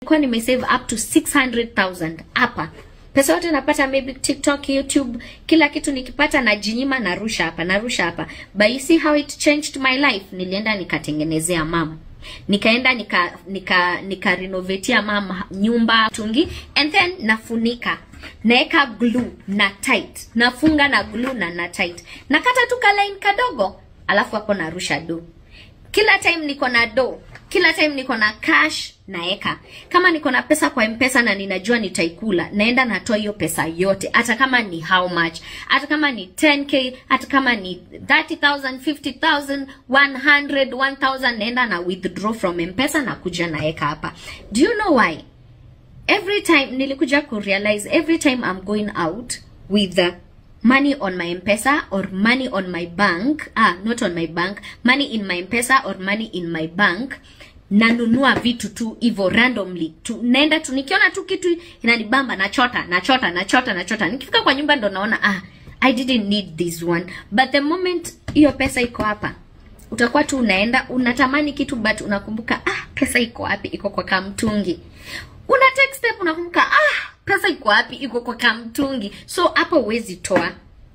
Nilikuwa nimesave up to 600,000 hapa. Pesa yote napata, maybe TikTok, YouTube, kila kitu nikipata najinyima, narusha hapa, narusha hapa. But you see how it changed my life. Nilienda nikatengenezea mama. Nikaenda nika renovatea mama nyumba tungi, and then nafunika. Naeka glue na tight. Nafunga na glue na tight. Nakata tu ka line kadogo, alafu hapo narusha do. Kila time niko na do, kila time niko na cash naeka. Kama niko na pesa kwa M-Pesa na ninajua nitaikula, naenda natoa hiyo pesa yote, hata kama ni how much, hata kama ni 10K, hata kama ni 30,000, 50,000, 100, 1,000, naenda na withdraw from M-Pesa na kuja naeka hapa. Do you know why? Every time nilikuja kurealize, every time I'm going out with the money on my M-Pesa or money on my bank, not on my bank, money in my M-Pesa or money in my bank, nanunua vitu tu hivyo randomly tu, naenda tu nikiona tu kitu inanibamba, nachota, nachota, nachota, nachota. Nikifika kwa nyumba ndo naona, I didn't need this one. But the moment hiyo pesa iko hapa, utakuwa tu unaenda unatamani kitu, but unakumbuka, pesa iko wapi? Iko kwa kamtungi. Una take step, unakumbuka, pesa iko wapi? Iko kwa kamtungi. So hapo huwezi toa.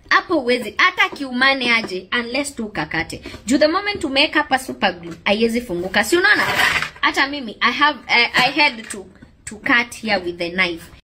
Hapo huwezi hata kiumane aje, unless tu ukakate. Juu the moment umeweka hapa super glue, haiwezi funguka. Si unaona? Hata mimi I had to cut here with the knife.